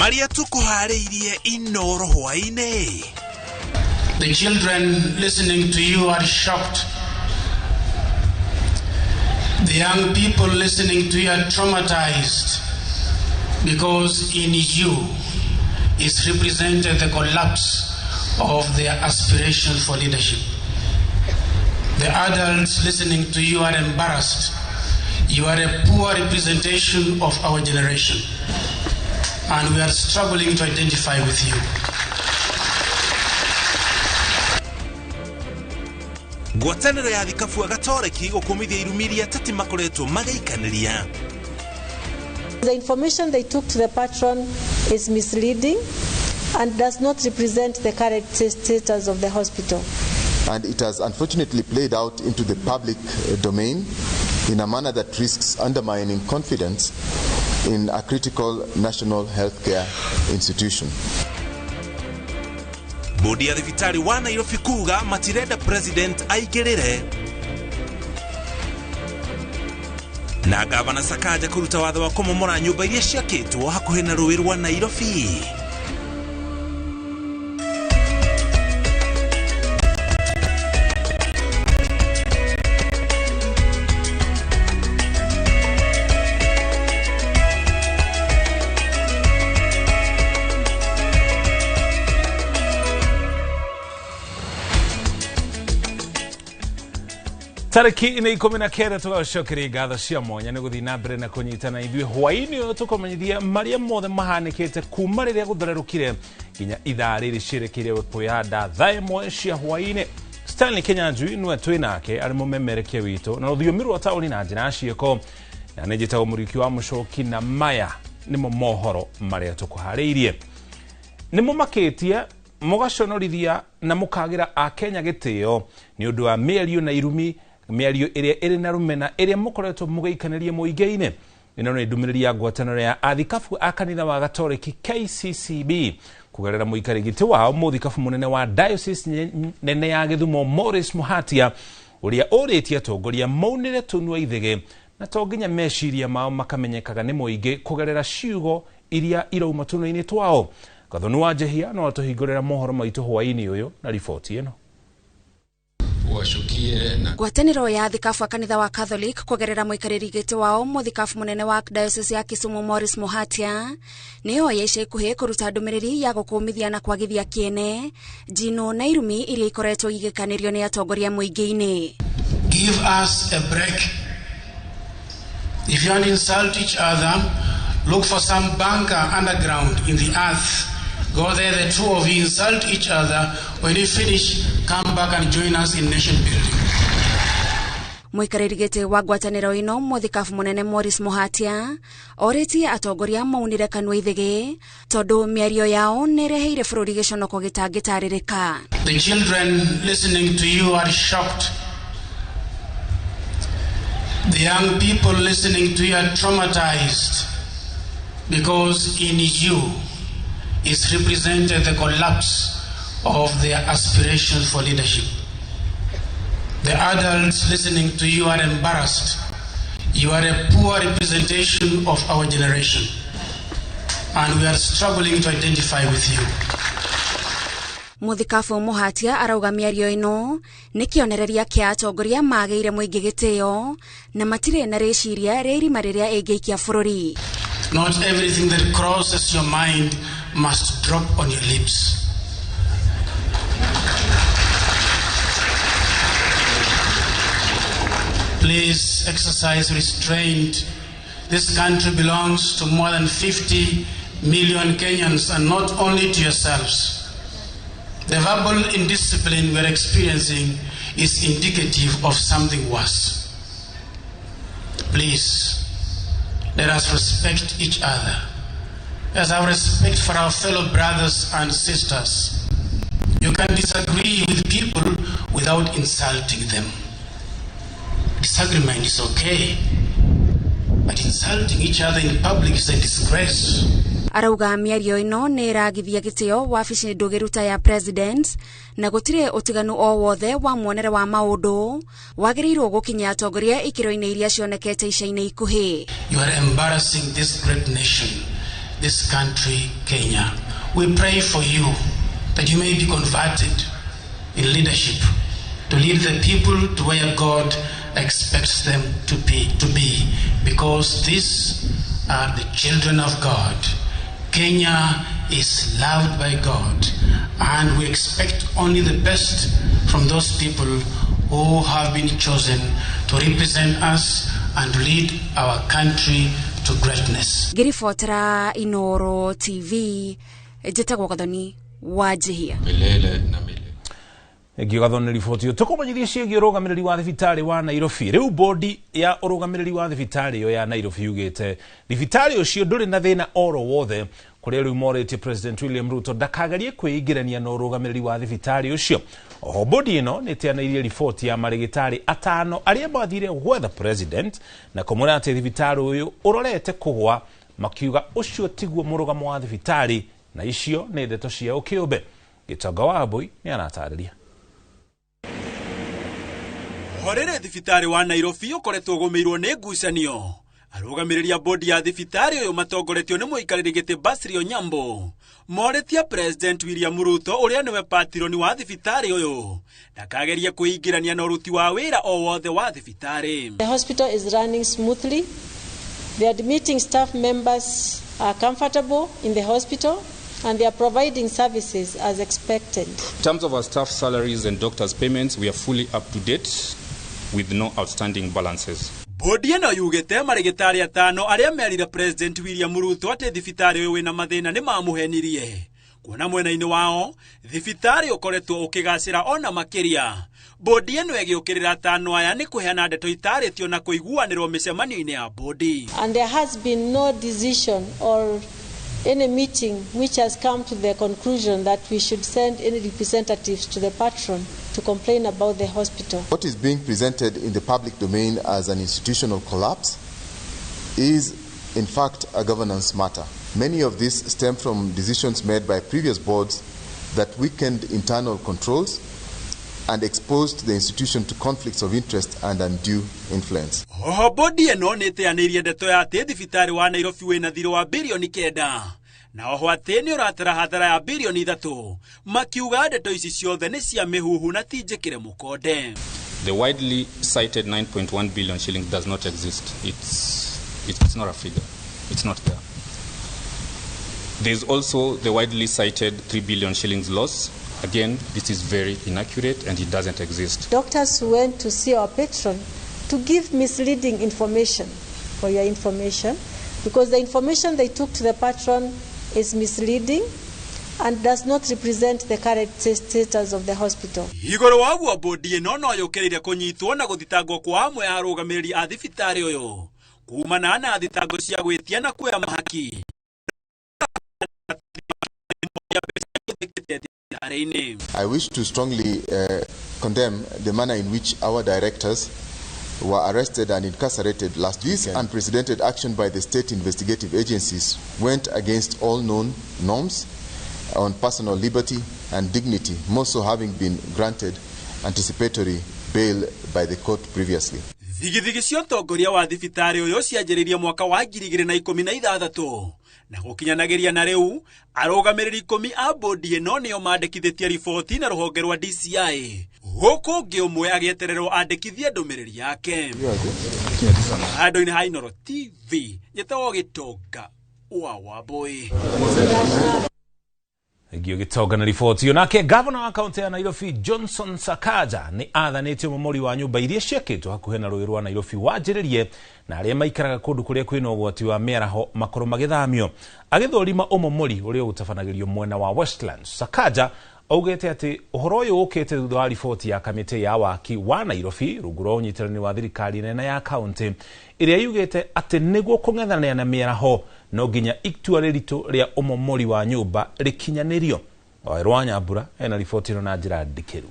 Maria tukuharĩirie Inoro hwaĩ-inĩ. The children listening to you are shocked. The young people listening to you are traumatized because in you is represented the collapse of their aspiration for leadership. The adults listening to you are embarrassed. You are a poor representation of our generation, and we are struggling to identify with you. Ngwatanĩro ya thikabu Gatoreki gũkũmithia irumi iria ateti makoretwo magĩikanĩria. The information they took to the patron is misleading and does not represent the current status of the hospital. And it has unfortunately played out into the public domain in a manner that risks undermining confidence in a critical national healthcare institution. Bodi ya thibitarĩ wa Nairobi kuga matirenda president aingĩrĩre. Na gavana Sakaja kũruta watho wa kũmomora nyũmba iria ciakĩtwo hakuhĩ na rũĩ rwa Nairobi. Tariki nĩ 19 tũgacokeria ngatho cia mwanya nĩ gũthiĩ na mbere na kũnyitana ithuĩ hwaĩ-inĩ ũyũ tũkũmenyithia marĩa mothe mahanĩkĩte kuma rĩrĩa gũthererũkire nginya ithaa rĩrĩ ciĩrĩkĩire kwĩhanda thaa 1 cia hwaĩ-inĩ. Stanley Kinyanjui nĩwe twĩ nake arĩ mũmemerekia witũ na rũthiomi rwa taũni na njĩra ya ciĩko, na nĩ njĩtagwo Mũriũki wa Mũcoki, na maya nĩmo mohoro marĩa tũkũharĩirie. Nĩ mũmakĩtie, mũgaconorithia na mũkagĩra Akenya gĩtĩo nĩ ũndũ wa mĩario na irumi, mĩario ĩrĩa ĩrĩ na rũmena ĩrĩa mũkoretwo mũgĩikanĩria mũingĩ-inĩ. Ĩno nĩ ndũmĩrĩri ya ngwatanĩro ya athikabu a kanitha wa Gatoreki KCCB kũgerera mũikari gĩtĩ wao mũthikabu mũnene wa diocese nene ya Gĩthumo Morris Muhatia, ũrĩa ũrĩtie atongoria maunĩre tũnua ithĩgĩ na to nginya meciria mao makamenyekaga nĩ mũingĩ kũgerera ciugo iria irauma tũnua-inĩ twao. Gathoni wa Njehia no atũhingũrĩra mohoro maitũ hwaĩ-inĩ ũyũ na riboti ĩno. Ngwatanĩro ya thikabu a kanitha wa Catholic kũgerera mũikarĩri gĩtĩ wao mũthikabu mũnene wa diocese ya Kisumu Morris Muhatia nĩyo ya ica ikuhĩ kũruta ndũmĩrĩri ya gũkũmithia na kwagithia kĩene njino na irumi iria ikoretwo igĩkanĩrio nĩ atongoria mũingĩ-inĩ. Give us a break. If you want to insult each other, look for some bunker underground in the earth. Go there, the two of you insult each other. When you finish, come back and join us in nation building. Mũikarĩri gĩtĩ wa ngwatanĩro ĩno mũthikabu mũnene Morris Muhatia orĩtie atongoria maunĩre kanua ithĩgĩ tondũ mĩario yao nĩĩreheire bũrũri gĩconoko gĩtangĩtarĩrĩka. The children listening to you are shocked. The young people listening to you are traumatized because in you is represented the collapse of their aspiration for leadership. The adults listening to you are embarrassed. You are a poor representation of our generation, and we are struggling to identify with you. Mũthikabu Muhatia arauga mĩario ĩno nĩ kĩonereria kĩa atongoria magĩire mũingĩ gĩtĩo na matirĩ na rĩciria rĩa irima rĩrĩa ĩngĩikia bũrũri. Not everything that crosses your mind must drop on your lips. Please exercise restraint. This country belongs to more than 50 million Kenyans and not only to yourselves. The verbal indiscipline we're experiencing is indicative of something worse. Please, let us respect each other. Let us have respect for our fellow brothers and sisters. You can disagree with people without insulting them. Disagreement is okay, but insulting each other in public is a disgrace. Arauga mĩario ĩno nĩ ĩragithia gĩtĩo wabici ndũgĩruta ya president na gũtirĩ ũtiganu o wothe wa muonere wa maũndũ wagĩrĩirwo gũkinya atongoria ikĩro-inĩ iria cionekete ica-inĩ ikuhĩ. You are embarrassing this great nation. this country, Kenya. We pray for you that you may be converted in leadership to lead the people to where God expects them to be, because these are the children of God. Kenya is loved by God, and we expect only the best from those people who have been chosen to represent us and lead our country to greatness. Ngiribotera Inoro TV, njĩtagwo Gathoni wa Njihia. Milele na milele. Ngiugathwo nĩ riboti tũkũmenyithia ciĩgiĩ ũrũgamĩrĩri wa thibitarĩ wa Nairobi. Rĩu bodi ya ũrũgamĩrĩri wa thibitarĩ ĩyo ya Nairobi yugĩte thibitarĩ ũcio ndũrĩ na thĩna oro wothe, kũrĩa rĩu morĩtie President William Ruto ndakagerie kwĩingĩrania na ũrũgamĩrĩri wa thibitarĩ ũcio. Oho bodi ĩno nĩ ĩteanĩirie riboti ya marĩgĩtarĩ atano arĩa mathire gwetha president na kũmwĩra atĩ thibitarĩ ũyũ ũrorete kũgwa, makiuga ũcio tiguo mũrũgamo wa thibitarĩ na icio nĩ ndeto cia ũkĩũmbe. Gĩtonga wa Mbui nĩ aratarĩria. Horere thibitarĩ wa Nairobi ũkoretwo ũgũmĩirwo nĩ ngucanio. Arũgamĩrĩri a bodi ya thibitarĩ ũyũ matongoretio nĩ mũikarĩri gĩtĩ Basri Onyambo morĩtie President William Ruto ũrĩa nĩwe patironi wa thibitarĩ ũyũ ndakagerie kwĩingĩrania na ũruti wa wĩra o wothe wa thibitarĩ. The hospital is running smoothly. The admitting staff members are comfortable in the hospital and they are providing services as expected. In terms of our staff salaries and doctors' payments, we are fully up to date with no outstanding balances. Bodi ĩno yugĩte marĩgĩtarĩ atano arĩa merire President William Ruto atĩ thibitarĩ ũyũ wĩna mathĩna nĩ mamũhenirie. Kuona mwena-inĩ wao, thibitarĩ ũkoretwo ũkĩgacĩra ona makĩria. Bodi ĩno ĩgĩũkĩrĩra atano aya nĩ kũheana ndeto itarĩtio na kũiguanĩrwo mĩcemanio-inĩ ya bodi. And there has been no decision or any meeting which has come to the conclusion that we should send any representatives to the patron to complain about the hospital. What is being presented in the public domain as an institutional collapse is in fact a governance matter. Many of these stem from decisions made by previous boards that weakened internal controls and exposed the institution to conflicts of interest and undue influence. Oho bodi ĩno nĩ ĩteanĩirie ndeto ya atĩ thibitarĩ wa Nairobi wĩna thirĩ wa birioni 9 na oho atĩ nĩ ũratara hathara ya birioni 3, makiuga ndeto ici ciothe nĩ cia mĩhuhu na ti njĩkĩre mũkonde. The widely cited 9.1 billion shillings does not exist. It's not a figure. It's not there. There's also the widely cited 3 billion shillings loss. Again, this is very inaccurate and it doesn't exist. Doctors went to see our patron to give misleading information, for your information, because the information they took to the patron is misleading and does not represent the current status of the hospital. Igũrũ wa ũguo bodi ĩno no yũkĩrĩire kũnyitwo na gũthitangwo kwa amwe a arũgamĩrĩri a thibitarĩ ũyũ kumana na thitango cia gwĩtia na kuoya mahaki. I wish to strongly condemn the manner in which our directors were arrested and incarcerated last week. This unprecedented action by the state investigative agencies went against all known norms on personal liberty and dignity, more so having been granted anticipatory bail by the court previously. Thigithigi cia ũtongoria wa thibitarĩ ũyũ cianjĩrĩirie mwaka wa 2016 na gũkinyanagĩria na rĩu arũgamĩrĩri 10 a bodi ĩno nĩo mandĩkithĩtie riboti na rũhonge rwa DCI, gũkũ ũngĩ ũmwe agĩetererwo andĩkithie ndũmĩrĩri yake. Handũ-inĩ ha Inoro TV, njĩtagwo Gĩtonga wa Wambui. Ngio Gĩtonga na riboti. Nake gavana wa kaunti ya Nairobi Johnson Sakaja nĩ athanĩtie ũmomori wa nyũmba iria ciakĩtwo hakuhĩ na rũĩ rwa Nairobi wanjĩrĩrie na arĩa maikaraga kũndũ kũrĩa kwĩna ũgwati wa mĩaraho makorwo magĩthamio. Agĩthũrima ũmomori ũrĩa ũgũtabanagĩrio mwena wa Westlands, Sakaja augĩte atĩ ũhoro ũyũ ũkĩte thutha wa riboti ya kamĩtĩ ya waki wa Nairobi rungu rwa ũnyitanĩri wa thirikari nene ya kaunti ĩrĩa yugĩte atĩ nĩguo kũng'ethanĩra na mĩaraho no nginya itua rĩritũ rĩa ũmomori wa nyũmba rĩkinyanĩrio. Waweru wa Nyambura ena riboti ĩno na njĩra ndikĩru.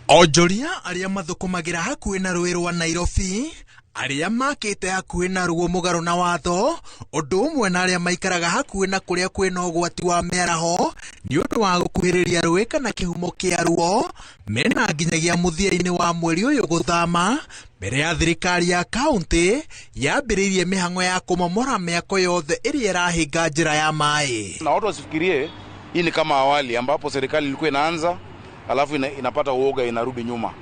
Onjoria arĩa mathũkũmagĩra hakuhĩ na rũĩ rwa Nairobi, arĩa makĩte hakuhĩ na ruo mũgarũ na watho, ũndũ ũmwe na arĩa maikaraga hakuhĩ na kũrĩa kwĩna ũgwati wa mĩaraho, Nĩ ũndũ wa gũkuhĩrĩria rũĩ kana kĩhumo kĩa ruo, mena nginyagia mũthia-inĩ wa mweri ũyũ gũthama mbere ya thirikari ya kaunti yambĩrĩirie mĩhang'o ya kũmomora mĩako yothe ĩrĩa ĩrahinga njĩra ya maĩ. Na watu wasifikirie hii ni kama awali ambapo serikali ilikuwa inaanza alafu inapata uoga inarudi nyuma.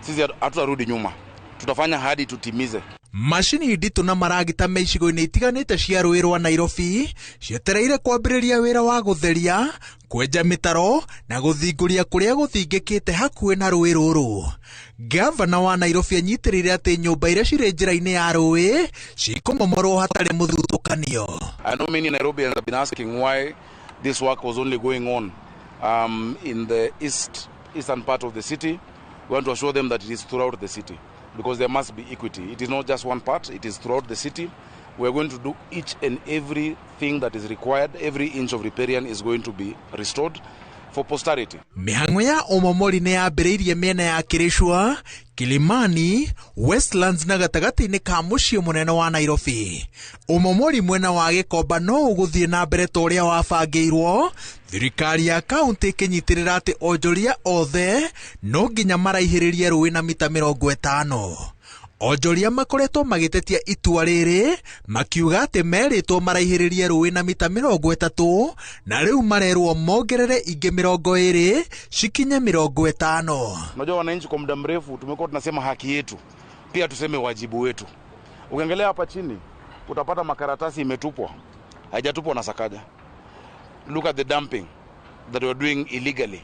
Sisi hatutarudi nyuma, tutafanya hadi tutimize. Macini nditũ na maragita me icigo-inĩ itiganĩte cia rũĩ rwa Nairobi cietereire kwambĩrĩria wĩra wa gũtheria, kwenja mĩtaro na gũthingũria kũrĩa gũthingĩkĩte hakuhĩ na rũĩ rũrũ. Gavana wa Nairobi anyitĩrĩire atĩ nyũmba iria cirĩ njĩra-inĩ ya rũĩ cikũmomorwo hatarĩ mũthutũkanio. I know many Nairobians have been asking why this work was only going on in the eastern part of the city. We want to assure them that it is throughout the city, because there must be equity. It is not just one part, it is throughout the city. We are going to do each and every thing that is required. Every inch of riparian is going to be restored for posterity. Mĩhang'o ya ũmomori nĩ yambĩrĩirie mĩena ya Kĩrĩcua, Kilimani, Westlands na gatagatĩ-inĩ ka mũciĩ mũnene wa Nairobi. Ũmomori mwena wa Gĩkomba no ũgũthiĩ na mbere ta ũrĩa wabangĩirwo, thirikari ya kaunti ĩkĩnyitĩrĩra atĩ onjoria othe no nginya maraihĩrĩrie rũĩ na mita 50. Onjoria makoretwo magĩtetia itua rĩrĩ makiuga atĩ merĩtwo maraihĩrĩrie rũĩ na mita 30 na rĩu marerwo mongerere ingĩ 20 cikinye 50. Unajua wananchi kwa muda mrefu tumekuwa tunasema haki yetu, pia tuseme wajibu wetu. Ukiangalia hapa chini utapata makaratasi imetupwa, haijatupwa na Sakaja. Look at the dumping that we are doing illegally.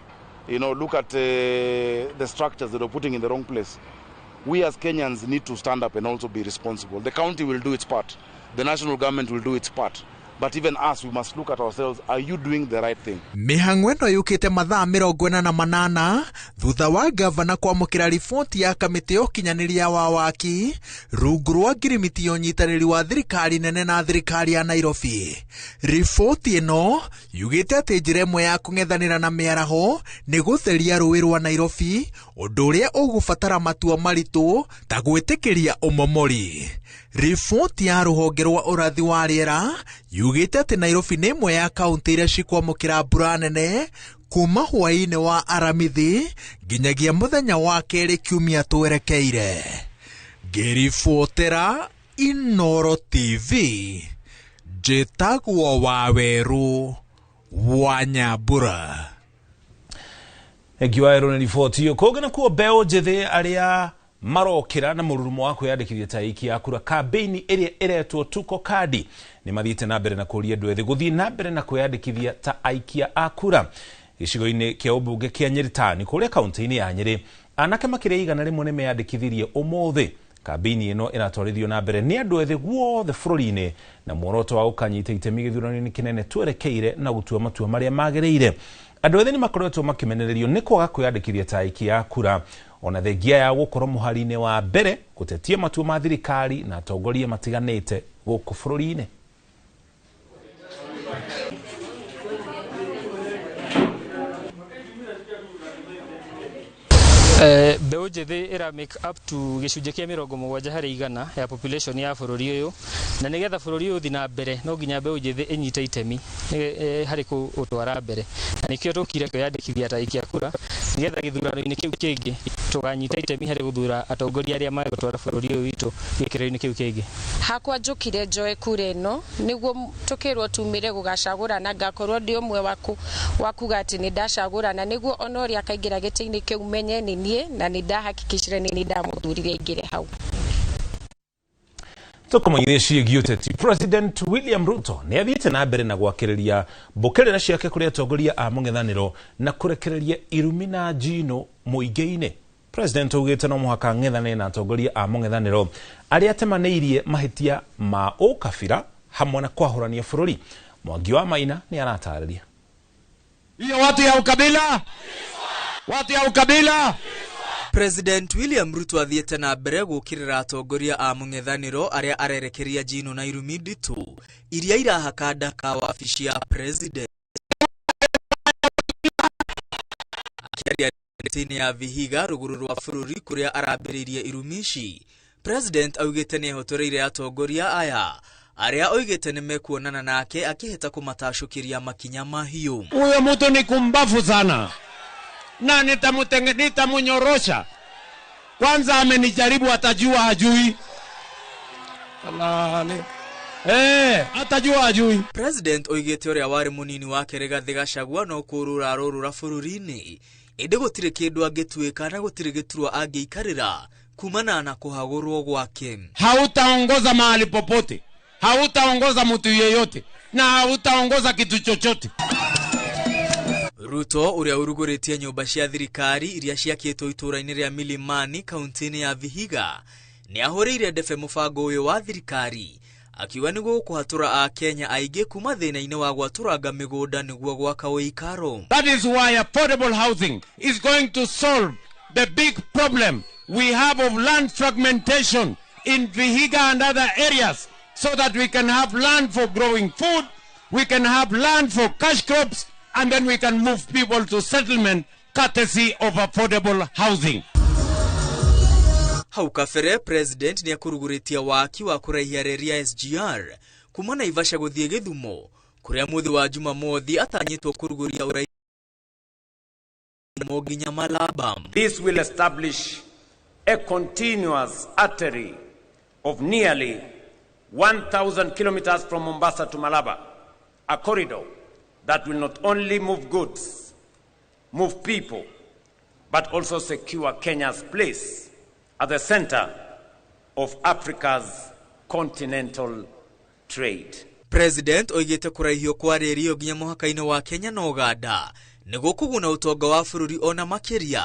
You know, look at the structures that we're putting in the wrong place. We as Kenyans need to stand up and also be responsible. The county will do its part. The national government will do its part. But even us, we must look at ourselves. Are you doing the right thing? Mĩhang'o ĩno yũkĩte mathaa 48 thutha wa gavana kwamũkĩra riboti ya kamĩtĩ ya ũkinyanĩria wa waki rungu rwa ngirimiti ya ũnyitanĩri wa thirikari nene na thirikari ya Nairobi. Riboti ĩno yugĩte atĩ njĩra ĩmwe ya kũng'ethanĩra na mĩaraho nĩ gũtheria rũĩ rwa Nairobi, ũndũ ũrĩa ũgũbatara matua maritũ ta gwĩtĩkĩria ũmomori. Riboti ya rũhonge rwa ũrathi wa rĩera yugĩte atĩ Nairobi nĩ ĩmwe ya kaunti iria cikwamũkĩra mbura nene kuma hwaĩ-inĩ wa Aramithi nginyagia mũthenya wa kerĩ kiumia twerekeire. Ngĩribotera Inooro TV, njĩtagwo Wawerũ wa Nyambura. Thengiũ Wawerũ nĩ riboti ĩyo. Kũngĩ nakuo mbeũ njĩthĩ arĩa marokĩra na mũrurumo wa kwĩyandĩkithia ta aikia a kura kambĩini ĩrĩa ĩretwo Tuko Kadi nĩ mathiĩte na mbere na kũria andũ ethĩ gũthiĩ na mbere na kwĩyandĩkithia ta aikia a kura gĩcigo-inĩ kĩa ũmbunge kĩa Nyĩrĩ Town kũrĩa kaunti-inĩ ya Nyĩrĩ. Anake makĩria 100 nĩ meyandĩkithirie ũmũthĩ. Kambĩini ĩno ĩratwarithio na mbere nĩ andũ ethĩ guothe bũrũri-inĩ na muoroto wa gũkanyita itemi gĩthurano-inĩ kĩnene twerekeire na gũtua matua marĩa magĩrĩire. Andũ ethĩ nĩ makoretwo makĩmenererio nĩ kwaga kwĩyandĩkithia ta aikia a kura ona thengia ya gũkorwo mũhari-inĩ wa mbere gũtetia matua ma thirikari na atongoria matiganĩte gũkũ bũrũri-inĩ. Mbeũ njĩthĩ ĩra make up to gĩcunjĩ kĩa 70 harĩ igana ya population ya bũrũri ũyũ, na nĩgetha bũrũri ũyũ ũthiĩ na mbere no nginya mbeũ njĩthĩ ĩnyite itemi harĩ kũũtwara mbere, na nĩkĩo tũkire kwĩyandĩkithia ta aikia kura nĩgetha gĩthurano-inĩ kĩu kĩngĩ tũkanyita itemi harĩ gũthura atongoria arĩa megũtwara bũrũri ũyũ witũ gĩkĩro-inĩ kĩu kĩngĩ. Hakwa njũkire njoe kura ĩno nĩguo tũkĩrwo tumire gũgacagũrana, ngakorwo ndĩ ũmwe wa kuga atĩ nĩ ndacagũrana, nĩguo ona ũrĩa akaingĩra gĩtĩ-inĩ kĩu menye nĩ niĩ na nĩ ndahakikicire nĩ ndamũthurire aingĩre hau. Tũkũmenyithia ciĩgiĩ ũteti. President William Ruto nĩ athiĩte na mbere na gwakĩrĩria mbũkĩrĩra ciake kũrĩ atongoria a mũng'ethanĩro na kũrekereria irumi na njino mũingĩ-inĩ. President augĩte no mũhaka ng'ethanĩre na atongoria a mũng'ethanĩro arĩa atemanĩirie mahĩtia ma ũkabira hamwe na kwahũrania bũrũri. Mwangi wa Maina nĩ aratarĩria. Hiyo watu ya ukabila, watu ya ukabila. President William Ruto athiĩte na mbere gũũkĩrĩra atongoria a mũng'ethanĩro arĩa arerekeria njino na irumi nditũ iria irahaka ndaka wabici ya president. Akĩaria ndeto-inĩ ya Vihiga rũgũrũ rwa bũrũri kũrĩa arambĩrĩirie irumi ici, President augĩte nĩ ehotoreire atongoria aya Arĩa oigĩte nĩ mekuonana nake akĩhĩta kũmatacũkĩria makinya mahiũ. Huyo mtu ni kumbafu sana na nitamunyorosha. Kwanza amenijaribu, atajua hajui. Alale. Atajua hajui. President oigĩte ũrĩa warĩ mũnini wake Rigathĩ Gachagua no kũrũra arũrũra bũrũri-inĩ, ĩndĩ gũtirĩ kĩndũ angĩtuĩka na gũtirĩ gĩturwa angĩikarĩra kumana na kũhagũrwo gwake. Hautaongoza mahali popote, hautaongoza mtu yeyote na hautaongoza kitu chochote. Ruto ũrĩa ũrugũrĩtie nyũmba cia thirikari iria ciakĩtwo itũũra-inĩ rĩa Milimani kaunti-inĩ ya Vihiga nĩ ahũrĩire ndebe mũbango ũyũ wa thirikari akiuga nĩguo gũkũhatũra Akenya aingĩ kuma thĩna-inĩ wa gwatũranga mĩgũnda nĩguo gwaka ũikaro. That is why affordable housing is going to solve the big problem we have of land fragmentation in Vihiga and other areas, so that we can have land for growing food, we can have land for cash crops, and then we can move people to settlement courtesy of affordable housing. Hau kabere President nĩ akũrugũrĩtie waki wa kũraihia reri ya SGR kuma Naivasha gũthiĩ Gĩthumo kũrĩa mũthĩ wa Jumamothi atanyĩtwo kũrugũria ũraihu nginya Malaba. This will establish a continuous artery of nearly 1,000 kilometers from Mombasa to Malaba, a corridor that will not only move goods, move people, but also secure Kenya's place at the center of Africa's continental trade. President oigĩte kũraihio kwa reri ĩyo nginya mũhaka-inĩ wa Kenya na Uganda nĩguo kũguna ũtonga wa bũrũri ona makĩria,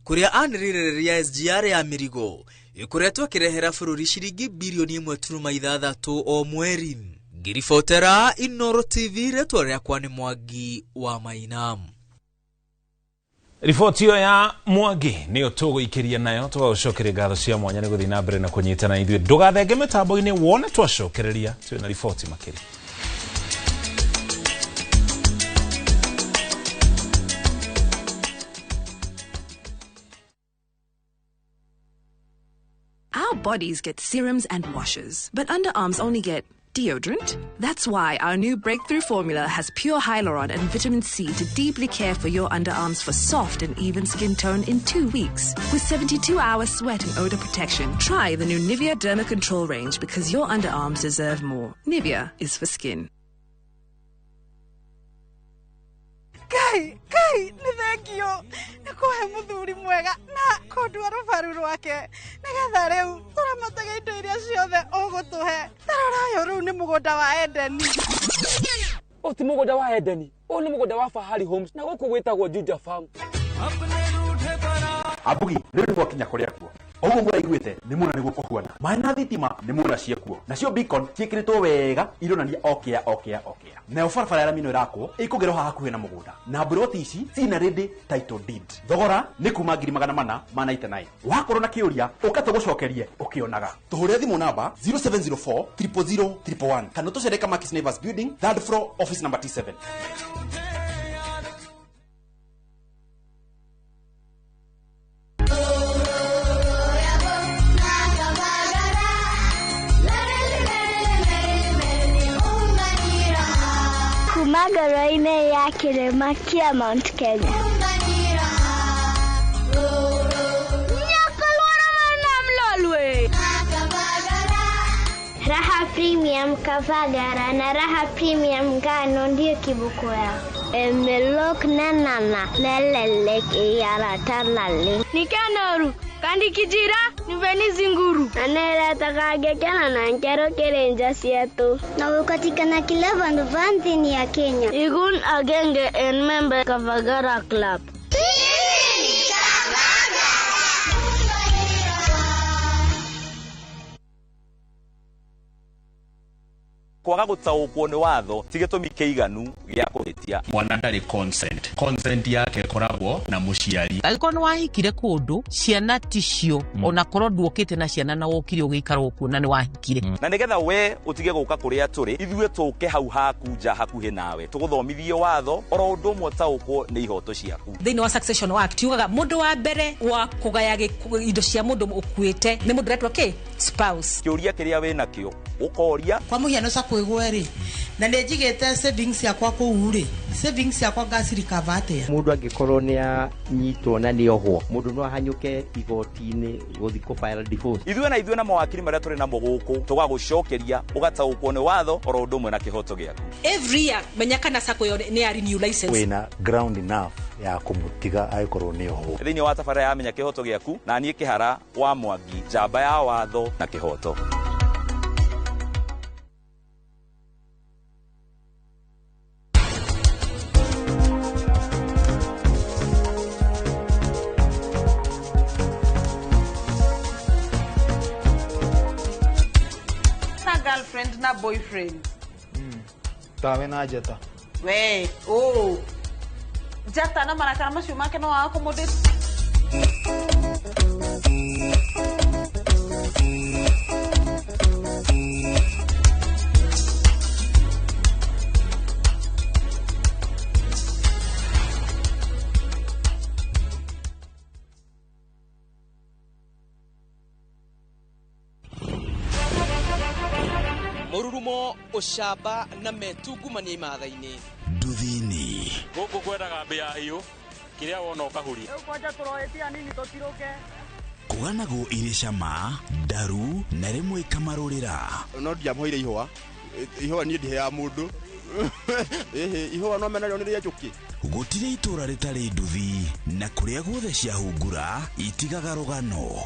kũrĩa anĩrĩire reri ya SGR ya mĩrigo ĩkoretwo ĩkĩrehera bũrũri ciringi birioni 1.6 o mweri. Ngiribotera Inoro TV, rĩtwa rĩakwa nĩ Mwangi wa Maina. Riboti ĩyo ya Mwangi nĩyo tũgũikĩria nayo, tũgagũcokeria ngatho cia mwanya nĩ gũthiĩ na mbere na kũnyitana ithuĩ. Ndũgathenge mĩtambo-inĩ wone twacokereria twĩna riboti makĩria. Our bodies get serums and washes, but underarms only get deodorant. That's why our new breakthrough formula has pure hyaluron and vitamin C to deeply care for your underarms for soft and even skin tone in 2 weeks. With 72-hour sweat and odor protection, try the new Nivea Derma Control range because your underarms deserve more. Nivea is for skin. Kai, kai, nĩ thengio nĩ kũhe mũthuri mwega na kũndua rũbaru rwake nĩgetha rĩu tũramatage indo iria ciothe ũgũtũhe. Tarora ũyũ rĩu nĩ mũgũnda wa Edeni. Ũyũ ti mũgũnda wa Edeni, ũyũ nĩ mũgũnda wa Fahari Homes na gũkũ gwĩtagwo Juja Farm. Abugi, rĩu nĩ gwakinya kũrĩa kuo. Ũguo mũraiguĩte nĩ muona nĩguo kũhuana. Maĩ na thitima nĩ muona ciekuo. Nacio beacon ciĩkĩrĩtwo wega ironania okĩa okĩa okĩa. Nayo barabara ya rami ĩno ĩrakwo ĩkũgerwo haha hakuhĩ na mũgũnda. Na mburoti ici ciina ready title deed. Thogora nĩ kuma 499. Wakorwo na kĩũria ũka tũgũcokerie ũkĩonaga. Tũhũrĩre thimũ namba 0704 000 111 kana tũcere Kamakis Neighbors Building, third floor, office number T7. Magoro-inĩ ya kĩrĩma kĩa Mount Kenya. Raha Premium Kavagara na Raha Premium Ngano ndio kiboko yao. Emelok na nana melelek iyaratanale. Nikanoru kandi kijira niveni zinguru. Aneretagagekena na nkero kerenja sietu. Na ukatikana kila vandu vanthini ya Kenya. Igun agenge en member Kavagara Club. Kwaga gũtaũkwo nĩ watho ti gĩtũmi kĩiganu gĩa kũhĩtia. Mwana ndarĩ consent. Consent yake ĩkoragwo na mũciari. Angĩkorwo nĩ wahikire kũndũ ciana ticio ona korwo nduokĩte na ciana na wokire ũgĩikara okuo na nĩ wahikire. Na nĩgetha we ũtige gũka kũrĩa tũrĩ, ithuĩ tũke hau haku nja hakuhĩ nawe tũgũthomithie watho oro ũndũ ũmwe ũtaũkwo nĩ ihoto ciaku. Thĩinĩ wa Succession Act yugaga mũndũ wa mbere wa kũgaya indo cia mũndũ ũkuĩte nĩ mũndũ ũretwo kĩ spouse. Kĩũria kĩrĩa wĩnakĩo Ũkoria kwa mũhiano sacco ĩgwe rĩ, na nĩ njigĩte savings yakwa kũu rĩ, savings yakwa ngacirikava atĩa? Mũndũ angĩkorwo nĩ anyitwo na nĩ ohwo, mũndũ no ahanyũke igoti-inĩ gũthiĩ kũ file divorce. Ithuĩ na ithuĩ na mawakiri marĩa tũrĩ namo gũkũ tũgagũcokeria ũgataũkwo nĩ watho oro ũndũ ũmwe na kĩhoto gĩaku. Every year menya kana sacco ĩyo nĩ ya renew license. Wĩna ground enough ya kũmũtiga angĩkorwo nĩ ohwo. Thĩinĩ wa tabarĩra ya Menya Kĩhoto Gĩaku, na niĩ Kĩhara wa Mwangi, njamba ya watho na kĩhoto. Na girlfriend na boyfriend. Tawe na njata. We, oh. Njata na marakara macio make no accommodate. Mururumo ucamba na metungumania imatha-inĩ. Nduthi-inĩ gũkũ kwendaga mbĩa hiũ kĩrĩa wona ũkahuria. Rĩu kwanja tũroetia nini tũtirũke. Kũganagwo irĩ cama ndaru na rĩmwe ikamarũrĩra. No ndiamũheire ihũa, ihũa niĩ ndiheaga mũndũ. Ĩhĩ, ihũa no menarĩo nĩ rĩa njũkĩ. Gũtirĩ itũra rĩtarĩ nduthi na kũrĩa guothe ciahungura itigaga rũgano.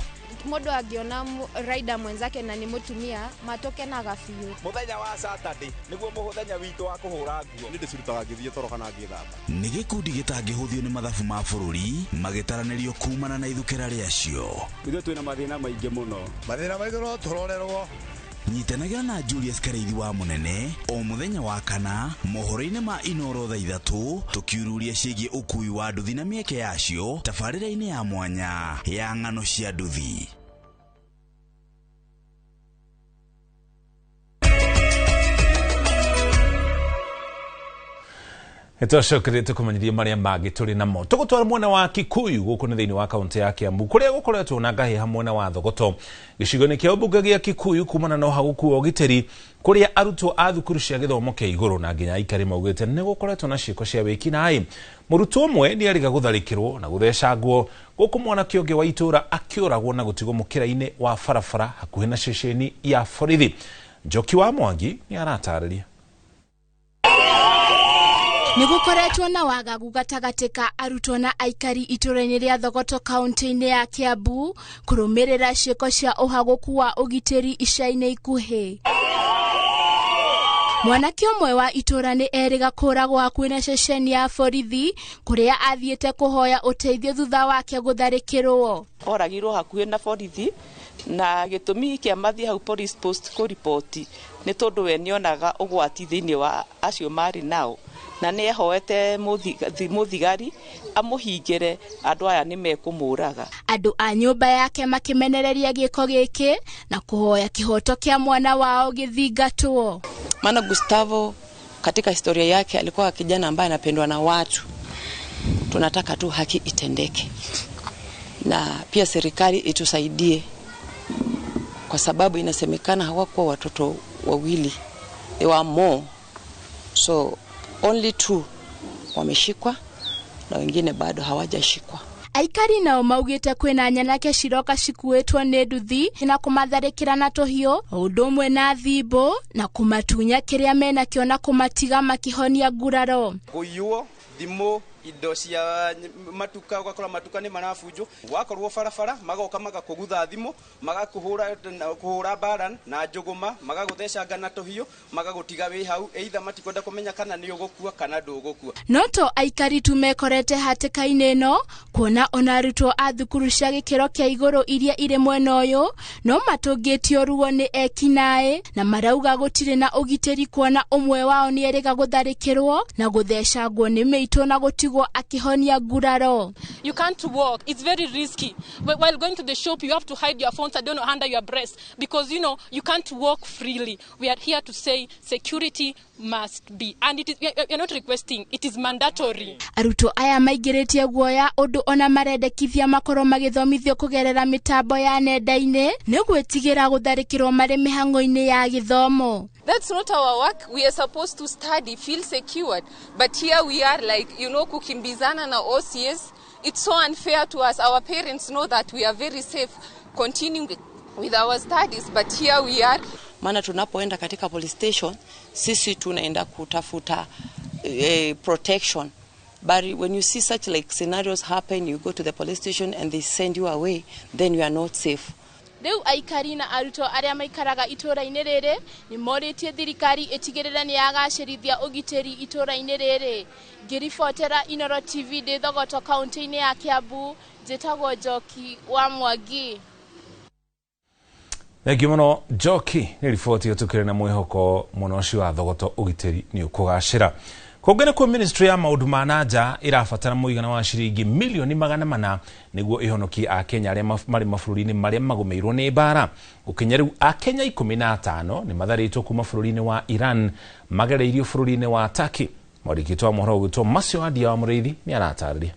Mũndũ angĩona rider mwenzake na nĩ mũtumia matokenaga biũ. Mũthenya wa Saturday nĩguo mũthenya witũ wa kũhũra nguo. Nĩ ndĩcirutaga ngĩthiĩ toro kana ngĩthamba. Nĩ gĩkundi gĩtangĩhũthio nĩ mathabu ma bũrũri magĩtaranĩrio kumana na ithukĩra rĩacio. Ithuĩ twĩna mathĩna maingĩ mũno. Mathĩna maitũ no tũrorerwo. Nyitanagĩra na Julius Karĩithi wa Mũnene o mũthenya wa kana mohoro-inĩ ma Inoro thaa 3 tũkiururia ciĩgiĩ ũkui wa nduthi na mĩeke yacio tabarĩra-inĩ ya mwanya ya ng'ano cia nduthi. Nĩtwacokerie tũkũmenyithie marĩa mangĩ tũrĩ namo. Tũgũtwara mwena wa Kikuyu gũkũ nĩ thĩinĩ wa kaunti ya Kiambu kũrĩa gũkoretwo na ngahĩha mwena wa Thogoto gĩcigo-inĩ kĩa ũmbunge gĩa Kikuyu kumana na ũhagũku wa ũgitĩri kũrĩa arutwo a thukuru cia gĩthomo kĩa igũrũ na nginya aikari maugĩte nĩ gũkoretwo na ciĩko cia wĩkinaĩ. Mũrutwo ũmwe nĩ erĩga gũtharĩkĩrwo na gũthecangwo gũkũ mwanake ũngĩ wa itũũra akĩũragwo na gũtigwo mũkĩra-inĩ wa barabara hakuhĩ na ceceni ya borithi. Njoki wa Mwangi nĩ aratarĩria. Nĩ gũkoretwo na wagagu gatagatĩ ka arutwo na aikari itũũra-inĩ rĩa Thogoto kaunti-inĩ ya Kiambu kũrũmĩrĩra ciĩko cia ũhagũku wa ũgitĩri ica-inĩ ikuhĩ. Mwanake ũmwe wa itũũra nĩ erĩga kũũragwo hakuhĩ na ceceni ya borithi kũrĩa athiĩte kũhoya ũteithio thutha wake gũtharĩkĩrwo. Oragirwo hakuhĩ na borithi na gĩtũmi kĩa mathiĩ hau police post kũriboti nĩ tondũ we nĩonaga ũgwati thĩinĩ wa acio marĩ nao na nĩ ehoete mũthigari amũhingĩre andũ aya nĩ mekũmũraga. Andũ a nyũmba yake makĩmenereria gĩko gĩkĩ na kũhoya kĩhoto kĩa mwana wao gĩthingatwo. Maana Gustavo katika historia yake alikuwa kijana ambaye anapendwa na watu. Tunataka tu haki itendeke na pia serikali itusaidie, kwa sababu inasemekana hawakuwa watoto wawili, they were more, so only 2 wameshikwa na wengine bado hawajashikwa. Aikari nao maugĩte kwĩna nyanake ciroka cikuĩtwo nĩ nduthi na kũmatharĩkĩra na tũhiũ ũndũ ũmwe na thimbo na kũmatunya kĩrĩa menakĩo na kũmatiga makĩhonia nguraro. Kũiywo thimũ, indo cia matuka, ũgakora matuka nĩ marabunjwo, wakorwo barabara magoka magakũgutha thimũ, magakũhũra kũhũra mbara na njũgũma, magagũthecanga na tũhiũ, magagũtiga wĩ hau, either matikwenda kũmenya kana nĩ ũgũkua kana ndũgũkua. No to aikari tu mekorete hatĩka-inĩ ĩno kuona ona arutwo a thukuru cia gĩkĩro kĩa igũrũ iria irĩ mwena ũyũ no matũngĩtio ruo nĩ ekinaĩ na marauga gũtirĩ na ũgitĩri kuona ũmwe wao nĩ erĩga gũtharĩkĩrwo na gũthecangwo nĩ mĩitũ na gũtigwo gũtigwo akĩhonia nguraro. You can't walk. It's very risky. While going to the shop, you have to hide your phones, I don't know, under your breast, because, you know, you can't walk freely. We are here to say security must be. And it is, we are not requesting, it is mandatory. Arutwo aya maingĩrĩtie guoya ũndũ ona marendekithia makorwo magĩthomithio kũgerera mĩtambo ya nenda-inĩ nĩ gwĩtigĩra gũtharĩkĩrwo marĩ mĩhang'o-inĩ ya gĩthomo. That's not our work. We are supposed to study, feel secured. But here we are like, you know, kukimbizana na OCS. It's so unfair to us. Our parents know that we are very safe continuing with our studies, but here we are. Maana tunapoenda katika police station, sisi tunaenda kutafuta protection. But when you see such like scenarios happen, you go to the police station and they send you away, then you are not safe. Rĩu aikari na arutwo arĩa maikaraga itũũra-inĩ rĩrĩ nĩ morĩtie thirikari ĩtigĩrĩre nĩ yagacĩrithia ũgitĩri itũũra-inĩ rĩrĩ. Ngĩribotera Inooro TV ndĩ Thogoto kaunti-inĩ ya Kiambu, njĩtagwo Njoki wa Mwangi. Thengiũ mũno Njoki nĩ riboti ĩyo tũkĩrĩ na mwĩhoko mũno ũcio wa Thogoto ũgitĩri nĩ ũkũgacĩra. Kũngĩ nĩkuo ministry ya maũndũ ma na nja ĩrabatara mũigana wa ciringi milioni 400 nĩguo ĩhonokie Akenya arĩa marĩ mabũrũri-inĩ marĩa magũmĩirwo nĩ mbara. Gũkinya rĩu Akenya 15 nĩ matharĩtwo kuma bũrũri-inĩ wa Iran magereirio bũrũri-inĩ wa Turkey. Mwandĩki wa mohoro ũgwĩtwo Macio Wandia wa Mũrĩithi nĩ aratarĩria.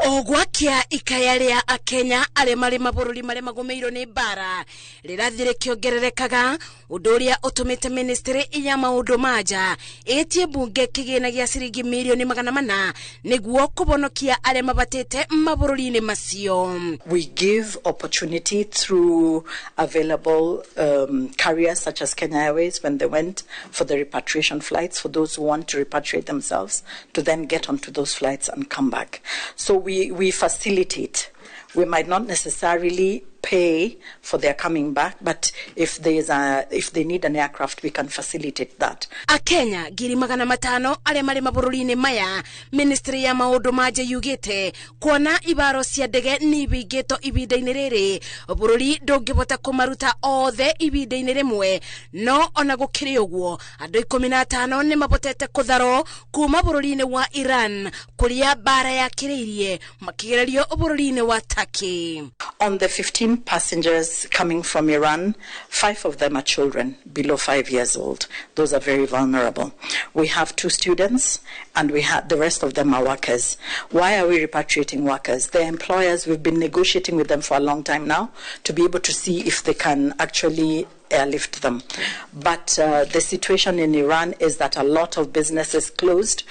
Ogwakia ikaya rĩa Akenya arĩa marĩ mabũrũri marĩa magũmĩirwo nĩ mbara rĩrathiĩ rĩkĩongererekaga, ũndũ ũrĩa ũtũmĩte ministry ya maũndũ ma nja ĩtie mbunge kĩgĩna gĩa ciringi milioni 400 nĩguo kũhonokia arĩa mabatĩte mabũrũri-inĩ macio. We give opportunity through available carriers such as Kenya Airways when they went for the repatriation flights for those who want to repatriate themselves to then get onto those flights and come back. So we facilitate. We might not necessarily pay for their coming back, but if they need an aircraft, we can facilitate that. Akenya 500,000 arĩa marĩ mabũrũri-inĩ maya, ministry ya maũndũ ma nja yugĩte kuona ibaro cia ndege nĩ ibingĩtwo ihinda-inĩ rĩrĩ, bũrũri ndũngĩbota kũmaruta othe ihinda-inĩ rĩmwe. No ona gũkĩrĩ ũguo, andũ 15 nĩ mabotete kũtharwo kuma bũrũri-inĩ wa Iran kũrĩa mbara yakĩrĩirie makĩgererio bũrũri-inĩ wa Turkey. On the 15 passengers coming from Iran, 5 of them are children below 5 years old. Those are very vulnerable. We have 2 students and we have the rest of them are workers. Why are we repatriating workers? Their employers, we've been negotiating with them for a long time now to be able to see if they can actually airlift them. But the situation in Iran is that a lot of businesses closed,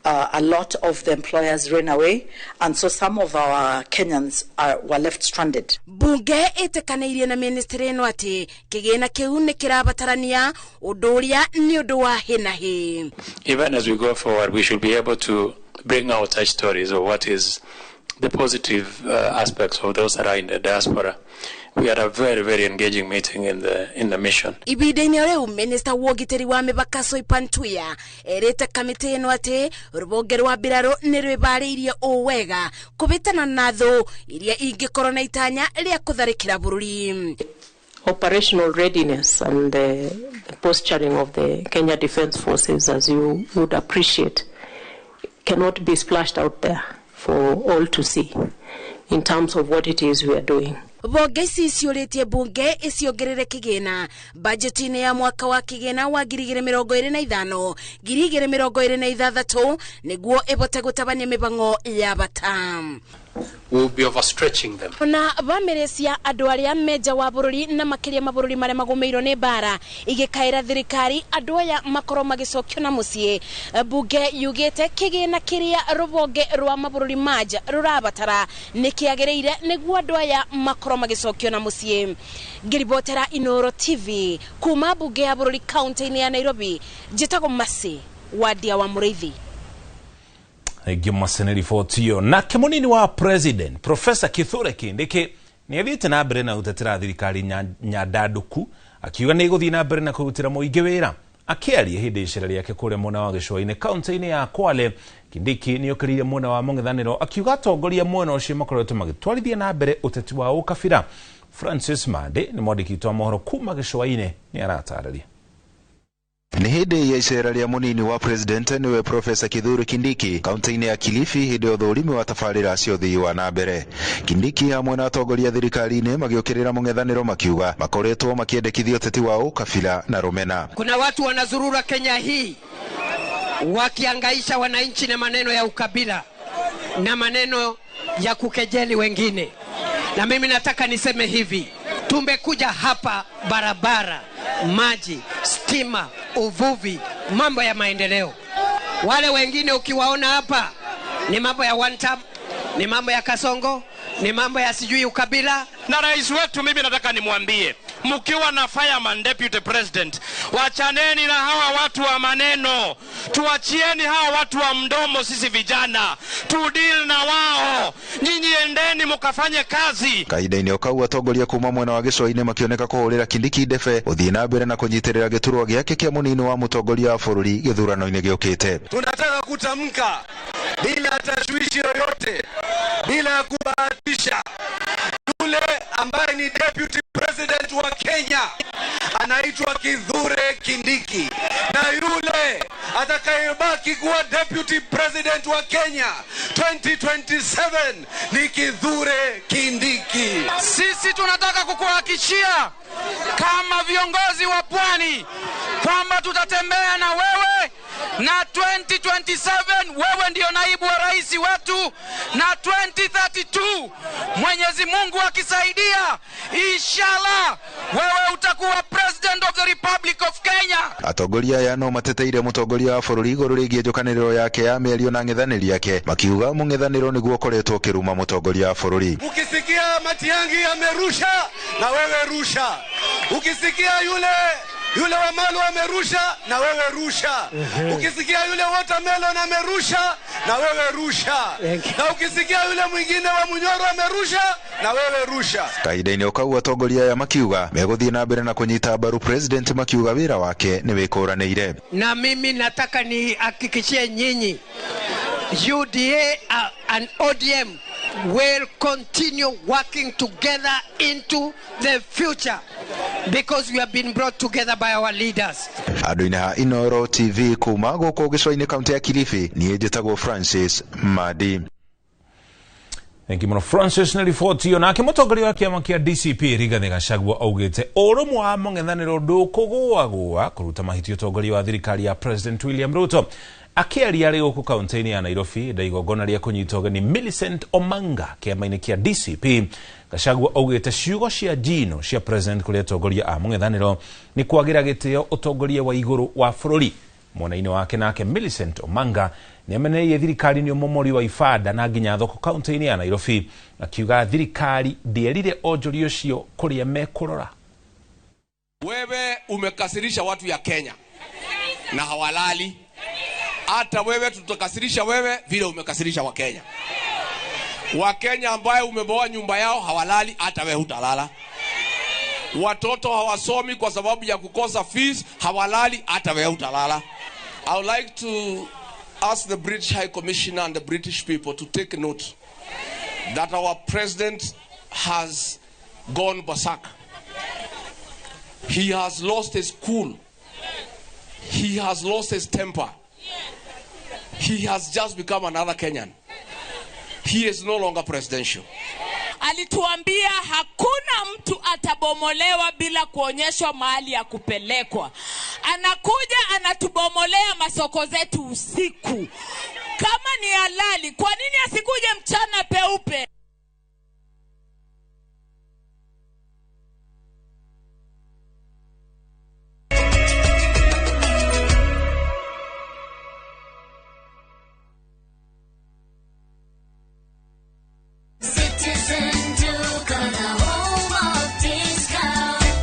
a lot of the employers ran away, and so some of our Kenyans were left stranded. Bunge ĩtĩkanĩirie na ministry ĩno atĩ kĩgĩna kĩu nĩ kĩrabatarania ũndũ ũrĩa nĩ ũndũ wa hĩ na hĩ. Even as we go forward, we should be able to bring out such stories of what is the positive aspects of those that are in the diaspora. We had a very, very engaging meeting in the mission. Ibinda-inĩ rĩu minister wa ũgitĩri wa mĩbaka Soipan Tuya erĩte kamĩtĩ ĩno atĩ rũhonge rwa mbirarũ nĩ rwĩbarĩirie ũũ wega kũbĩtana na thũ iria ingĩkorwo na itanya rĩa kũtharĩkĩra bũrũri. Operational readiness and the posturing of the Kenya Defence Forces, as you would appreciate, cannot be splashed out there for all to see in terms of what it is we are doing. Bonge ici ciũrĩtie bunge iciongerere kĩgĩna bajeti-inĩ ya mwaka wa kĩgĩna wa 2025 2026 nĩguo ĩbote gũtabania mĩbango ya bata. We'll be overstretching them. Ona bamĩrĩ cia andũ arĩa menja wa bũrũri na makĩria mabũrũri marĩa magũmĩirwo nĩ mbara igĩkaĩra thirikari andũ aya makorwo magĩcokio na mũciĩ. Bunge yugĩte kĩgĩna kĩrĩa rũhonge rwa mabũrũri ma nja rũrabatara nĩ kĩagĩrĩire nĩguo andũ aya makorwo magĩcokio na mũciĩ. Ngĩribotera Inooro TV kuma bunge ya bũrũri kaunti-inĩ ya Nairobi, njĩtagwo Mercy Wandia wa Mũrĩithi. Thengiũ Mercy nĩ riboti ĩyo. Nake mũnini wa president Professor Kithure Kindiki nĩ athiĩte na mbere na gũtetera thirikari nyandandũku akiuga nĩ ĩgũthiĩ na mbere na kũrutĩra mũingĩ wĩra. Akĩaria hĩndĩ icera rĩake kũrĩa mwena wa gĩcũa-inĩ kaunti-inĩ ya Kwale, Kindiki nĩ okĩrĩire mwena wa mũng'ethanĩro akiuga atongoria mwena ũcio makoretwo magĩtwarithia na mbere ũteti wa ũkabira. Francis Mande nĩ mwandĩki witũ wa mohoro kuma gĩcũa-inĩ nĩ aratarĩria. Nĩ hĩndĩ ya icera rĩa mũnini wa president nĩwe Profesa Kithure Kindiki kaunti-inĩ ya Kilifi hĩndĩ ya ũthũrimi wa tabarĩra cia ũthii wa na mbere. Kindiki hamwe na atongoria thirikari-inĩ magĩũkĩrĩra mũng'ethanĩro makiuga makoretwo makĩendekithia ũteti wa ũkabila na rũmena. Kuna watu wanazurura Kenya hii wakiangaisha wananchi na maneno ya ukabila na maneno ya kukejeli wengine, na mimi nataka niseme hivi, tumekuja hapa barabara, maji, stima, uvuvi, mambo ya maendeleo. Wale wengine ukiwaona hapa ni mambo ya one term, ni mambo ya kasongo, ni mambo ya sijui ukabila. Na rais wetu mimi nataka nimwambie, mkiwa na fireman deputy president, wachaneni na hawa watu wa maneno, tuachieni hawa watu wa mdomo. Sisi vijana tu deal na wao, nyinyi endeni mukafanye kazi. Kahinda-inĩ o kau atongoria kuma mwena wa gĩcũa-inĩ makĩoneka kũhũrĩra Kindiki ndebe gũthiĩ na mbere na kũnyitĩrĩra gĩturwa gĩake kĩa mũnini wa mũtongoria wa bũrũri gĩthurano-inĩ gĩũkĩte. Tunataka kutamka bila tashwishi yoyote, bila kubahatisha, yule ambaye ni deputy president wa Kenya anaitwa Kithure Kindiki, na yule atakayebaki kuwa deputy president wa Kenya 2027 ni Kithure Kindiki. Sisi tunataka kukuhakikishia kama viongozi wa pwani kwamba tutatembea na wewe, na 2027 wewe ndio naibu wa rais wetu, na 2032 Mwenyezi Mungu akisaidia, inshallah wewe utakuwa president of the Republic of Kenya. Atongoria aya no mateteire mũtongoria wa bũrũri igũrũ rĩgiĩ njũkanĩrĩro yake ya mĩario na ng'ethanĩri yake, makiuga mũng'ethanĩro nĩguo ũkoretwo ũkĩruma mũtongoria wa bũrũri. Ukisikia Matiang'i amerusha, na wewe rusha. Ukisikia yule wa Malu amerusha, na wewe rusha. Ukisikia yule watermelon amerusha, na wewe rusha. Na ukisikia yule mwingine wa Munyoro amerusha, na wewe rusha. Kahinda-inĩ o kau atongoria aya makiuga megũthiĩ na mbere na kũnyita mbaru president, makiuga wĩra wake nĩ wĩkũranĩire. Na mimi nataka nihakikishie nyinyi UDA and ODM will continue working together into the future because we have been brought together by our leaders. Andũ-inĩ ha Inoro TV kuma gũkũ gĩcũa-inĩ kaunti ya Kilifi, niĩ njĩtagwo Francis Madi. Thank you mũno Francis na riboti ĩyo. Nake mũtongoria wa kĩama kĩa DCP Rigathĩ Gachagua augĩte ũrũmwe wa mũng'ethanĩro ndũkũgũagũa kũruta mahĩtia ũtongoria wa thirikari ya President William Ruto. Akĩaria arĩ gũkũ kaunti-inĩ ya Nairobi nda igongona rĩa kũnyita ũgeni Millicent Omanga kĩama-inĩ kĩa DCP, Gachagua augĩte ciugo cia njino cia president kũrĩ atongoria a mũng'ethanĩro nĩ kwagĩra gĩtĩo ũtongoria wa igũrũ wa bũrũri. Mwena-inĩ wake nake Millicent Omanga nĩamenereirie thirikari nĩ ũmomori wa ibanda na nginya thoko kaunti-inĩ ya Nairobi, akiuga thirikari ndĩerire onjoria ũcio kũrĩa mekũrora. Wewe umekasirisha watu ya Kenya na hawalali. Hata wewe tutakasirisha wewe vile umekasirisha Wakenya. Wakenya ambaye umeboa nyumba yao hawalali, hata wewe hutalala. Watoto hawasomi kwa sababu ya kukosa fees, hawalali, hata wewe hutalala. I would like to ask the British High Commissioner and the British people to take note that our president has gone berserk. He has lost his cool. He has lost his temper. He has just become another Kenyan. He is no longer presidential. Alituambia hakuna mtu atabomolewa bila kuonyeshwa mahali ya kupelekwa. Anakuja anatubomolea masoko zetu usiku. Kama ni halali, kwa nini asikuje mchana peupe?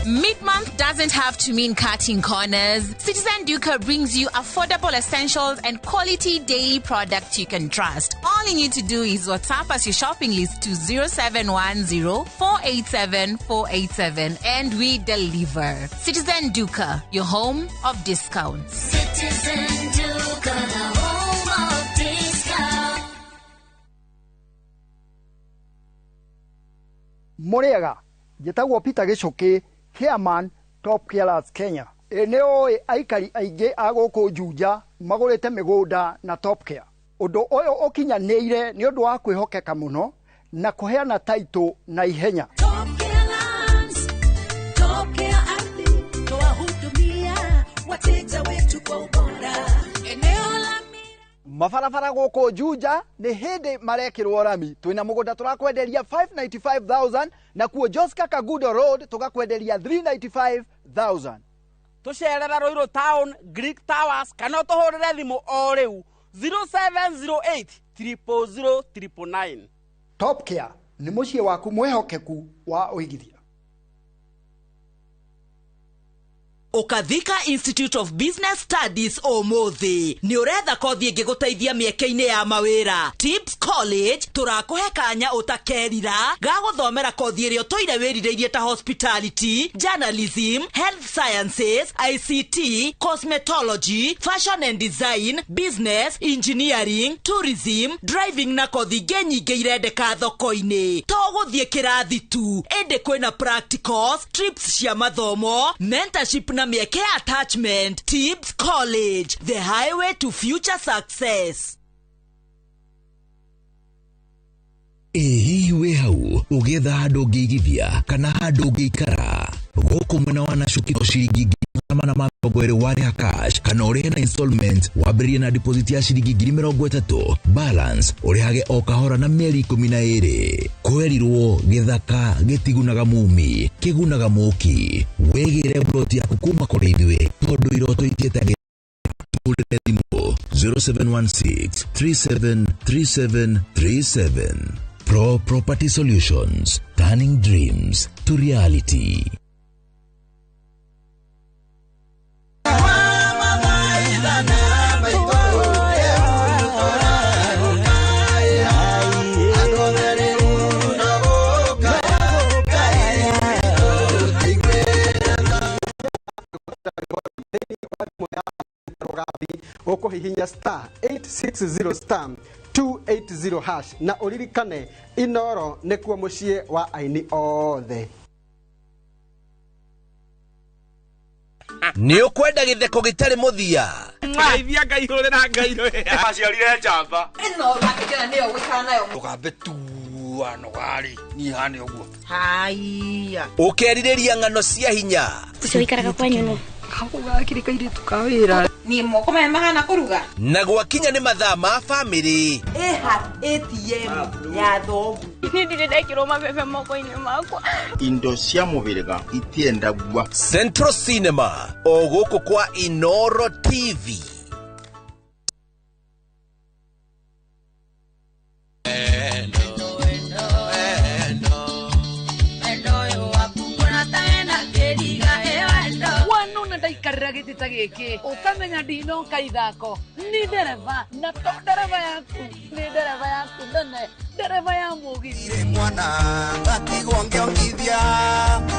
Mid-month doesn't have to mean cutting corners. Citizen Duka brings you affordable essentials and quality daily products you can trust. All you need to do is WhatsApp us your shopping list to 0710 487 487 and we deliver. Citizen Duka, your home of discounts. Citizen Duka, the home of discounts. Muriaga, njĩtagwo Peter Gĩchũkĩ, Chairman Top Killers Kenya. Ĩ nĩ ũĩ aikari aingĩ a gũkũ Juja magũrĩte mĩgũnda na Top Care. Ũndũ ũyũ ũkinyanĩire nĩ ũndũ wa kwĩhokeka mũno na kũheana taitũ na ihenya. Top Care Lands, Top Care Ardhi, twahudumia wateja wetu kwa ubora. Eneo la Mabarabara gũkũ Juja nĩ hĩndĩ marekĩrwo rami. Twĩna mũgũnda tũrakwenderia 595,000 na kuo Joska Kagudo Road tũgakwenderia 395,000. Tũcerera Ruiru Town, Greek Towers kana ũtũhũrĩre thimũ o rĩu 0708 000 999. Top Care nĩ mũciĩ waku mwĩhokeku wa ũigithia. Ũkathika Institute of Business Studies ũmũthĩ nĩ ũretha kothi ĩngĩgũteithia mĩeke-inĩ ya mawĩra. Tips College tũrakũhe kanya ũtakerira ga gũthomera kothi ĩrĩa ũtũire wĩrirĩirie ta hospitality, journalism, health sciences, ICT, cosmetology, fashion and design, business, engineering, tourism, driving na kothi ingĩ nyingĩ irendeka thoko-inĩ. To gũthiĩ kĩrathi tu, ĩndĩ kwĩna practicals, trips cia mathomo, mentorship na mĩeke ya attachment. Tips College, the highway to future success. Ĩ hihi wĩ hau ũgĩetha handũ ũngĩigithia kana handũ ũngĩikara gũkũ mwena wa Nanyuki no ciringi 420 warĩha cash kana ũrĩhe na installment wambĩrĩrie na deposit ya ciringi 30,000 balance ũrĩhage o kahora na mĩeri 12. Kwerirwo gĩthaka gĩtigunaga mumi kĩgunaga mũki. Wĩgĩre plot yaku kuma kũrĩ ithuĩ tondũ iroto itietagĩrĩra. Tũhũrĩre thimũ 0716 373737. Pro Property Solutions, turning dreams to reality. Ũkũhihinya star 860 star 280 hash na ũririkane Inoro nĩkuo mũciĩ wa aini othe. Nĩ ũkwenda gĩtheko gĩtarĩ mũthia. Ngeithia Ngai hũrĩra Ngai rwĩra. Aciarire njamba. Ĩno ũrakĩkena nĩyo ũgũikara nayo. Ndũkambe tua nogari niĩ hane ũguo. Haiya. Ũkerirĩria ng'ano cia hinya. Ũcio ũikaraga kwanyu nũ? Gakĩrĩ kairĩtu ka wĩra. Niĩ moko maya mahana kũruga. Na gwakinya nĩ mathaa ma bamĩrĩ. Ĩha ATM ya thoguo. Niĩ ndirĩ ndekĩrwo mabebe moko-inĩ makwa. Indo cia mũhĩrĩga itiendagua. Central Cinema o gũkũ kwa Inoro TV. Ndaikarĩra gĩtĩ ta gĩkĩ ũkamenya ndinoka ithako ni ndereba na to ndereba yaku nĩ ndereba yaku nene ndereba ya mũgithi mwana ngatigwo ngĩongithia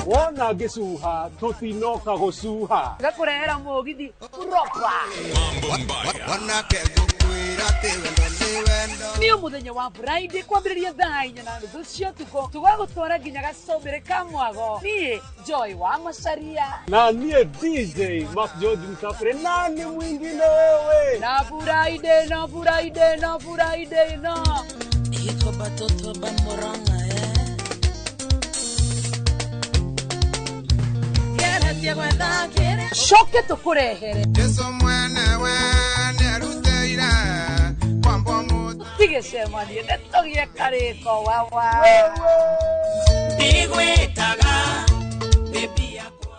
wona ngĩcuha tũtinoka gũcuha gakũrehera mũgithi proper. Wanake ngũkwĩra atĩ wendo nĩ wendo. Nĩ mũthenya wa Friday kwambĩrĩria thaa 4:30 cia ũtukũ tũgagũtwara nginya gacũmbĩrĩ ka mwago. Niĩ Joy wa Macaria na niĩ DJ Mark George Msafiri na nĩ mwingine wewe na Friday na Friday na Friday na Iko batoto ba Murang'a coke tũkũrehere Jesu mwenewe nĩarutĩire kwambwo mũtĩ. Tigĩcemanie nĩtũgĩe karĩko wawa. Ndigwĩtaga baby yakwa.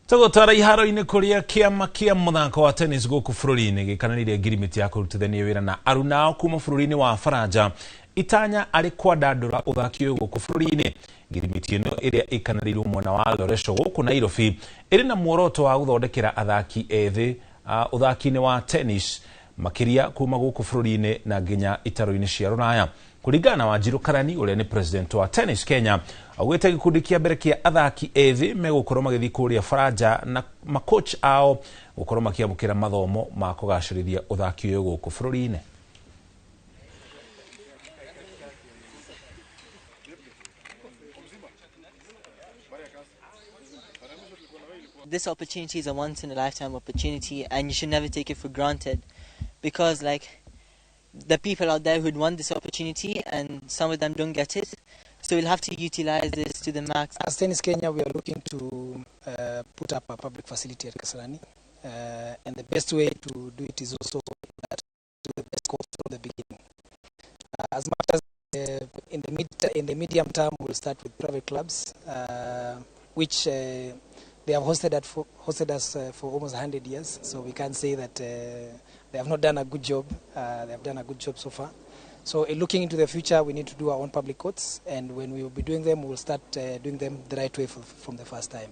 Tũgũtwara iharo-inĩ kũrĩa kĩama kĩa mũthako wa tennis gũkũ bũrũri-inĩ gĩkananĩire ngirimiti ya kũrutithania wĩra na arunao kuma bũrũri-inĩ wa Faranja itanya arĩ kwandandũra ũthaki ũyũ gũkũ bũrũri-inĩ. Ngirimiti ĩno ĩrĩa ĩkanĩrĩirwo mwena wa Loresho gũkũ Nairobi ĩrĩ na muoroto wa gũthondekera athaki ethĩ ũthaki-inĩ wa tennis makĩria kuma gũkũ bũrũri-inĩ na nginya itaro-inĩ cia rũraya. Kũringana na Wanjiru Karani ũrĩa nĩ president wa Tennis Kenya, augĩte gĩkundi kĩa mbere kĩa athaki ethĩ megũkorwo magĩthiĩ kũrĩa Faranja na macoach ao gũkorwo makĩamũkĩra mathomo ma kũgacĩrithia ũthaki ũyũ gũkũ bũrũri-inĩ. This opportunity is a once in a lifetime opportunity, and you should never take it for granted, because like the people out there who'd want this opportunity and some of them don't get it, so we'll have to utilize this to the max. As Tennis Kenya, we are looking to put up a public facility at Kasarani, and the best way to do it is also that to the best course from the beginning. As much as in the medium term, we'll start with private clubs, which they have hosted us for almost 100 years, so we can't say that they have not done a good job. They have done a good job so far. So looking into the future, we need to do our own public courts, and when we will be doing them, we will start doing them the right way from the first time.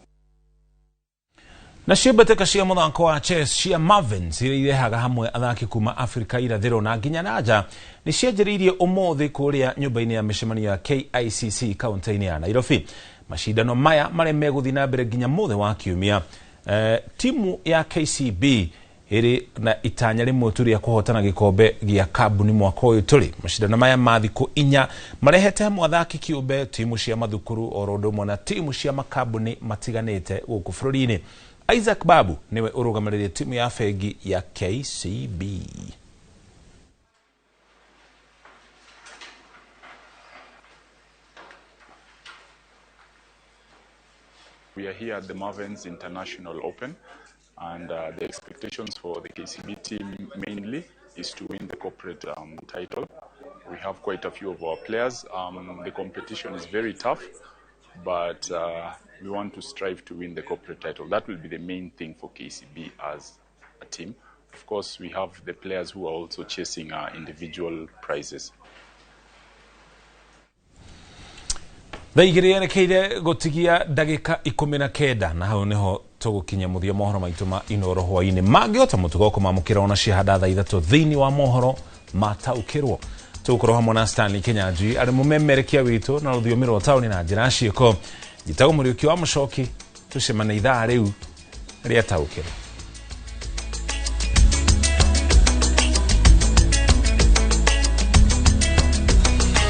Nacio mbĩtĩka cia mũthako wa chess cia Mavins iria irehaga hamwe athaki kuma Afrika irathĩro na nginya na nja nĩ cianjĩrĩirie ũmũthĩ kũrĩa nyũmba-inĩ ya mĩcemanio ya KICC kaunti-inĩ ya Nairobi. Mashindano maya marĩa megũthiĩ na mbere nginya mũthĩ wa kiumia. Timu ya KCB ĩrĩ na itanya rĩmwe tu rĩa kũhotana gĩkombe gĩa kambuni mwaka ũyũ tũrĩ. Mashindano maya ma thikũ 4 marehete hamwe athaki kĩũmbe, timu cia mathukuru oro ũndũ ũmwe na timu cia makambuni matiganĩte gũkũ bũrũri-inĩ. Isaac Babu niwe ũrũgamĩrĩire timu ya bengi ya KCB. We are here at the Mavens International Open, and the expectations for the KCB team mainly is to win the corporate title. We have quite a few of our players. The competition is very tough, but we want to strive to win the corporate title. That will be the main thing for KCB as a team. Of course, we have the players who are also chasing individual prizes. Thaa igĩrĩ yerekeire gũtigia ndagĩka 19 na hau nĩho tũgũkinya mũthia mohoro maitũ ma Inooro hwainĩ. Mangĩhota mũtugo kũmamũkĩra ona ciahanda thaa 3 thĩinĩ wa mohoro mataũkĩrwo. Tũgũkorwo hamwe na Stanley Kinyanjui arĩ mũmemerekia witũ na rũthiomi rwa taũni na njĩra ciĩko. Njĩtagwo Mũriũki wa Mũcoki, tũcemane ithaa rĩu rĩataũkĩrwo.